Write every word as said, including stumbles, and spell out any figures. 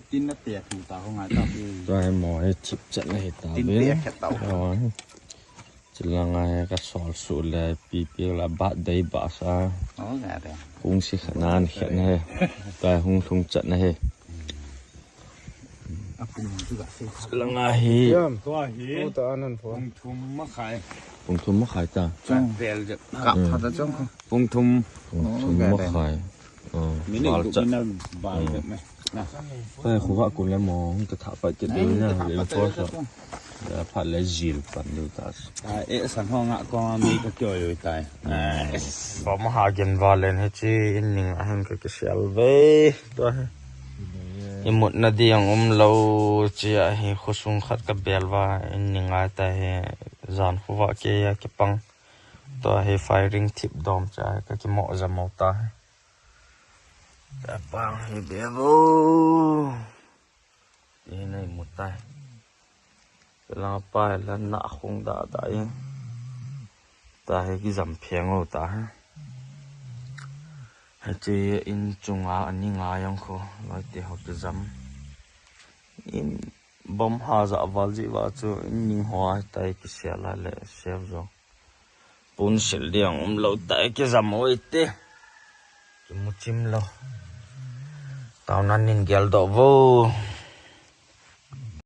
Tin na te thu ta ho ngai ta. Tua hi mo hi chip chat na hi ta. Tin be. Te khat ta. Tua hi. Chilanga hi ka sol su le pi pi la ba dei ba sa. Oh, ngai ta. Hung si khat na an khat na hi. Tua hi hung lhung chat na hi. A pung chu ga se. Chilanga hi. Yam. Tua hi. Tua anan pho. Pung thum makhai. Pung thum makhai ta. Chang. Vel je. Ka pha ta chang ko. Pung thum. Pung thum makhai. Minute val chat. Minute val chat me. Pai khu va kun le mo, ka tha pa ke de na, reinforce. Ya pha le zil pan du ta. Ah, eh, san ho nga ko mi ka kyo yo tai. Nice. Bom ha gen valen hi chi in ning a hin ka kisial ve. Tua hi. I mutna ding um lo chi a hi khosung khat ka bel va in ning a ta hi zan khu va ke ya ke pang. Tua hi firing thip dom cha ka kimo ja mo ta hi. Tapang hi be vo. Ti nei mu tai. Pela pa la na khung da da in. Ta hi ki jam pheng o ta hi. Hichi in chunga ani nga yang kho. Loi te ho ki jam. In bom ha ja val ji va chu in ning ho a tai ki sia la le save jo. Pun sil diang um lo tai ki jam oi te. Ki mu chim lo. Tau nan nin gel do vo.